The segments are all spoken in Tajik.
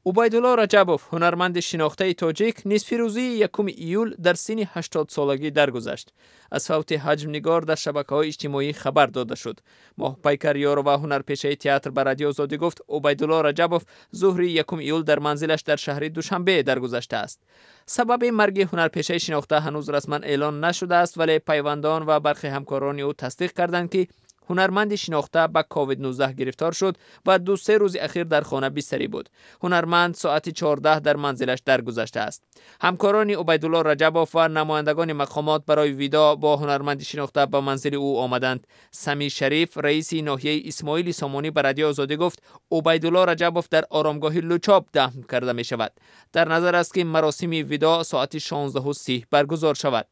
Убайдулло Раҷабов, ҳунарманди шинохтаи тоҷик, нисфирӯзии 1 июл дар синни 80-солагӣ даргузашт. Аз фавти ҳаҷмнигор дар шабакаҳои иҷтимоӣ хабар дода шуд. Моҳпайкар Ёрова, ҳунарпешаи театр, ба Радиои Озодӣ гуфт, Убайдулло Раҷабов зуҳри 1 июл дар манзилаш дар шаҳри Душанбе даргузаштааст. Сабаби марги ҳунарпешаи шинохта ҳанӯз расман эълон нашудааст, вале пайвандон ва бархе ҳамкорони ӯ тасдиқ карданд, ки ҳунарманди шинохта ба COVID-19 гирифтор шуд ва 2-се рӯзи ахир дар хона бистарӣ буд. Ҳунарманд соати 14 дар манзилаш даргузаштааст. Ҳамкорони Убайдулло Раҷабов ва намояндагони мақомот барои видоъ бо ҳунарманди шинохта ба манзили ӯ омаданд. Самӣ Шариф, раиси ноҳияи Исмоили Сомонӣ, ба Радиои Озодӣ гуфт, Убайдулло Раҷабов дар оромгоҳи Лучоб дафн карда мешавад. Дар назар аст, ки маросими видоъ соати 16:30 баргузор шавад.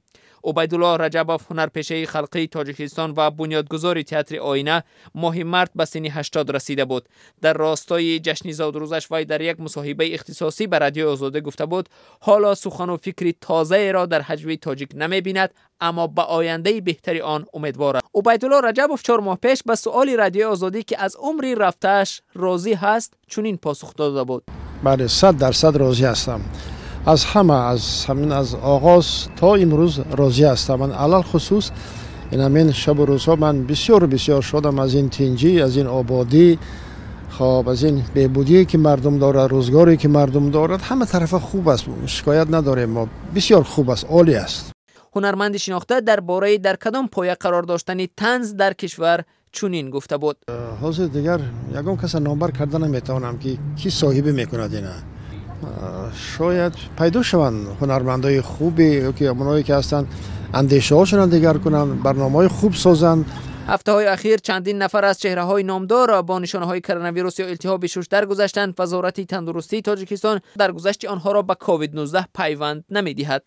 Убайдулло Раҷабов, ҳунарпешаи халқии Тоҷикистон ва бунёдгузори театри Оина, моҳи март ба синни 80 расида буд. Дар ростои ҷашни зодрӯзаш вай дар як мусоҳибаи ихтисосӣ ба Радиои Озодӣ гуфта буд, ҳоло сухану фикри тозаеро дар ҳаҷви тоҷик намебинад, аммо ба ояндаи беҳтари он умедвор аст. Убайдулло Раҷабов 4 моҳ пеш ба суоли Радиои Озодӣ, ки аз умри рафтааш розӣ ҳаст, чунин посух дода буд. Бале, 100% розӣ ҳастам. Аз ҳама, аз ҳамин аз оғоз то имрӯз розӣ ҳастам. Ман алалхусус ин ҳамин шабу рӯзҳо ман бисёр бисёр шодам аз ин тинҷӣ, аз ин ободӣ, хоб, аз ин беҳбудие ки мардум дорад, рӯзгоре ки мардум дорад. Ҳама тарафа хуб аст, шикоят надорем мо, бисёр хуб аст, олӣ аст. Ҳунарманди шинохта дар бораи дар кадом поя қарор доштани танз дар кишвар чунин гуфта буд. Ҳозир дигар ягон каса номбар карда наметавонам, ки кӣ соҳибӣ мекунад ина. Шояд пайдо шаванд ҳунармандои хубе, ки оное ки ҳастанд, андешаҳошонро дигар кунанд, барномаҳои хуб созанд. Ҳафтаҳои ахир чандин нафар аз чеҳраҳои номдор бо нишонаҳои коронавирус ё илтиҳоби шуш даргузаштанд. Вазорати тандурустии Тоҷикистон даргузашти онҳоро ба COVID-19 пайванд намедиҳад.